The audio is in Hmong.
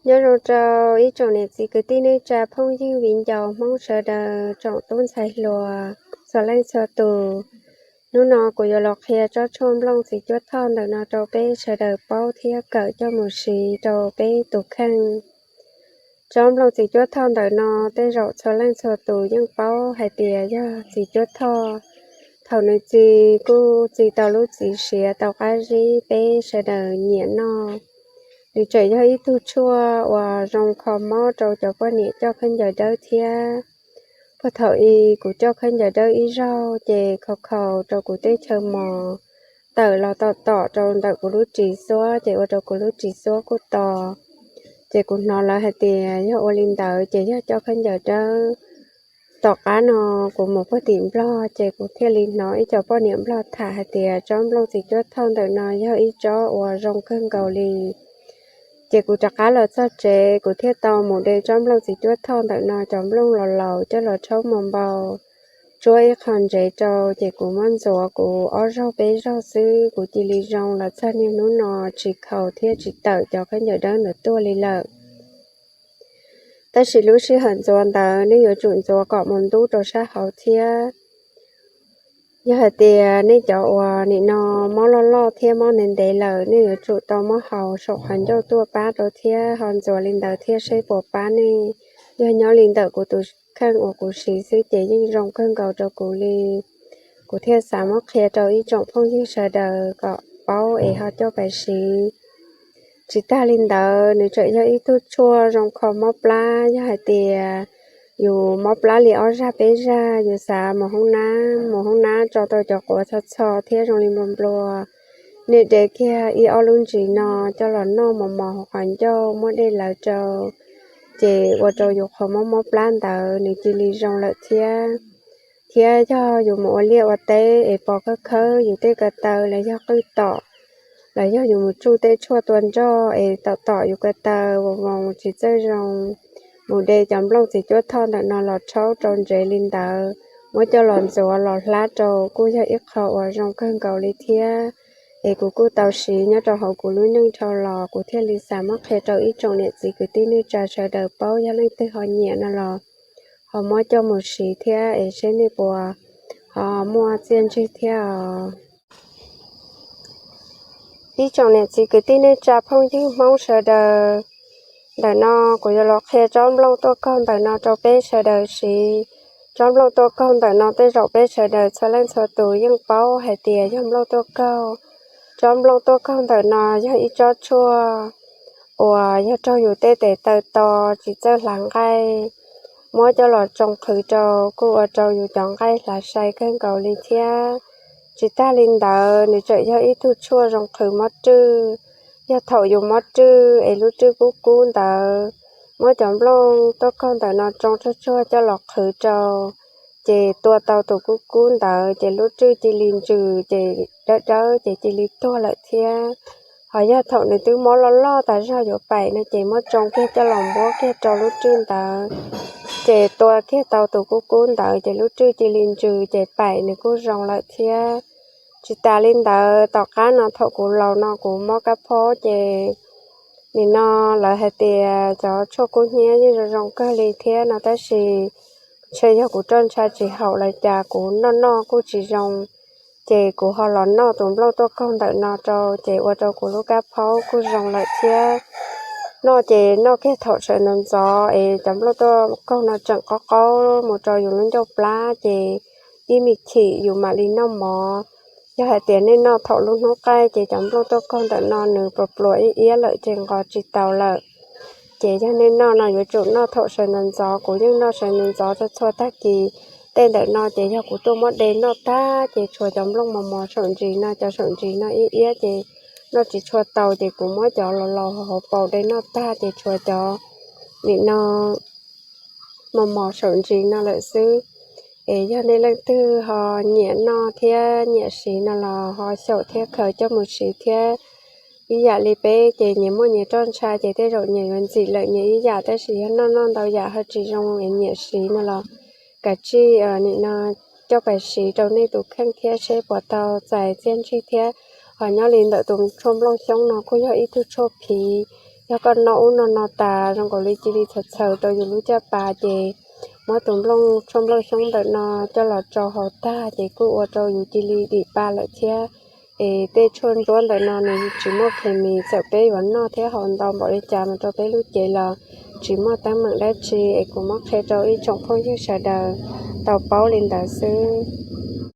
Nyob zoo rau ib tsoom niam txiv kwv tij neej tsa phooj ywg viv ncaus Hmoob sawv daws, tsoom tub ntxhais hluas txhua leej txhua tus. Hnub no kuv yuav los qhia tsob tshuaj nplooj txiv cuab thoj ntawm no rau peb sawv daws paub thiab kawm coj mus siv rau peb tus kheej. Tsob nplooj txiv cuab thoj ntawm no tej zaum txhua leej txhua tus yeej paub hais tias yog txiv cuab thoj. Thaum nws txi kuj txi tau lub txiv siav tau qab zib peb sawv daws nyiam noj. Nws tseem yog ib tug tshuaj uas zoo kho mob rau cov poj niam coj khaub ncaws dawb thiab. Puag thaum i kuv coj khaub ncaws dawb ib zaug ces khaus khaus rau kuv tej chaw mos tawm los tom tom rau ntawm kuv lub ris xuab ces ua rau kuv lub ris xuab kuj to. Ces kuv hnov lawv hais tias yog ua li ntawd ces yog coj khaub ncaws dawb. Tom qab no kuv mus puag tim Nplog ces kuv thiaj li hnov ib co poj niam Nplog tham hais tias tsob nplooj txiv cuab thoj ntawm no yog ib tsob uas zoo kawg nkaus li. Ces kuv rov qab los txog tsev kuv thiaj tau mus de tsob nplooj txiv cuab thoj ntawm no cov nplooj los laus coj los rhaub mos npau, tsuab ib qho ntsev rau ces kuv muab ntxuav kuv ob zaug peb zaug xwb kuv cia li zoo los txog niaj hnub no tsis khaus thiab tsis tawm cov khaub ncaws dawb ntawd tuaj li lawm. Tab sis lub sij hawm ntxuav ntawd nej yuav tsum ntxuav kom mus ntub rau sab hauv thiab. Yog hais tias nej cov uas nim no mob loj loj thiab mob ntev ntev lawm nej yuav tsum tau muab haus saum qhov ncauj tuaj pab rau thiab ho ntxuav li ntawd thiab seb puas pab nej. Yog nyob li ntawm kuv tus kheej uas kuv siv xwb ces yeej zoo kawg nkaus rau kuv li. Kuv thiaj xav muab qhia rau ib tsoom phooj ywg sawv daws kom paub es ho coj pais siv. Tsis tag li ntawd nws tseem yog ib tug tshuaj zoo kho mob plab. Yog hais tias yus mob plab li ob zaj peb zaj, yus xav mus hoob nab, mus hoob nab tso tau cov quav txho txho thiab zoo li nplua nplua, nej de kiag ib ob lub ntsis no coj los noj mos mos hauv qhov ncauj muab dej lawv rau, ces ua rau yus qhov mob mob plab ntawd nws cia li zoo lawm thiab. Thiab yog yus mus ua liaj ua teb es pos khawb khawb yus tej ko taw los yog qwj tom, los yog yus mus tsuj tej tshuaj tua nroj es tom tom yus ko taw voos voos tsis txawj zoo, mus de cov nplooj txiv cuab thoj ntawm no los rhaub rau ntsev li ntawd, muab coj los ntxuav los hlab rau kuj yog ib qho uas zoo kawg nkaus li thiab. Es kuv kuj tau siv nyob rau hauv kuv lub neej dhau los kuv thiaj li xav muab qhia rau ib tsoom niam txiv kwv tij neej tsa sawv daws paub, yog leej twg ho nyiam no los ho muab coj mus siv thiab es seb nej puas ho muaj txiaj ntsig thiab os. Ib tsoom niam txiv kwv tij neej tsa phooj ywg Hmoob sawv daws, ntawm no kuv yuav los qhia tsob nplooj tuaj kaug ntawm no rau peb sawv daws siv. Tsob nplooj tuaj kaug ntawm no tej zaum peb sawv daws txhua leej txhua tus yeej paub hais tias yog nplooj tuaj kaug. Tsob nplooj tuaj kaug ntawm no yog ib tsob tshuaj uas yog raug yus tej tes taw to tsis txawj hlav nqaij, muab coj los tsoo qhwv rau kuj ua rau yus cov nqaij hlav sai kawg nkaus li thiab. Tsis tag li ntawd nws tseem yog ib tug tshuaj zoo qhwv mob rwj. Yog thaum yus mob rwj es lub rwj kub kub ntawd, muab cov nplooj tuaj kaug ntawm no tsoo tsuag tsuag coj los qhwv rau, ces tua tau tus kub kub ntawd ces lub rwj cia li ntsws ces dawb dawb ces cia li tuag lawm thiab. Ho yog thaum nws twb mob loj loj tas zog yuav paim no ces muab tsoo kiag coj los npuab kiag rau lub rwj ntawd, ces tua kiag tau tus kub kub ntawd ces lub rwj cia li ntsws ces paim nws kuj zoo lawm thiab. Tsis tas li ntawd tom qab no thaum kuv laus no kuv mob kab phob ces nim no lawv hais tias cov tshuaj kub hnyiab yeej zoo zoo kawg li thiab no tab sis ntshe yog kuv roj ntsha tsis haum los cas kuv noj noj kuj tsis zoo, ces kuv ho los noj tus nplooj tuaj kaug ntawm no rau ces ua rau kuv lub kab phob kuj zoo lawm thiab. Noj ces noj kiag thaum sawv ntxov ntxov es cov nplooj tuaj kaug no tseem qaub qaub mus rau yus lub ncauj plab ces ib me chim yus mam li noj mov. Yog hais tias nej noj thaum lub hnub qaij ces cov nplooj tuaj kaug ntawm no nws pluas pluas iab iab lawm ces nqos tsis taus lawm. Ces yog nej noj no yuav tsum noj thaum sawv ntxov ntxov, kuv yeej noj sawv ntxov ntxov txhua txhua tag kis. Tej ntawm no ces yog kuv tuaj muab de noj tag ces tshuav cov nplooj mos mos saum ntsis no, cov saum ntsis no iab iab ces noj tsis tshua tau ces kuv muab cov los los hauv paus de noj tag ces tshuav cov nim no mos mos saum ntsis no lawm xwb. Es yog nej leej twg ho nyiam noj thiab nyiam siv no los ho xyaum thiab khaws coj mus siv thiab. Ib yam li peb ces nyias muaj nyias roj ntsha ces tej zaum nyias yuav ntxim lawm nyias ib yam, tab sis yog noj noj ntau yam ho tsis zoo es nyiam siv no los kav tsij nim no coj pais siv rau nej tus kheej thiab seb puas tau txais txiaj ntsig thiab. Ho nyob li ntawm tus tshuaj nplooj xyoob no kuj yog ib tug tshuaj phiv, Yog koj noj ub noj no tas zoo nkaus li cia li txhaws txhaws rau yus lub caj pas ces muab tus nplooj tshuaj nplooj xyoob ntawm no coj los tsau haus tag ces kuj ua rau yus cia li dim pa lawm thiab. Es tej tshuaj ntsuab ntawm no nws tsis muaj khes mis, txawm peb yuav noj thiab haus ntau npaum li cas mus rau peb lub cev los tsis muaj teeb meem dab tsi. Es kuv muab qhia rau ib tsoom phooj ywg sawv daws tau paub li ntawd xwb.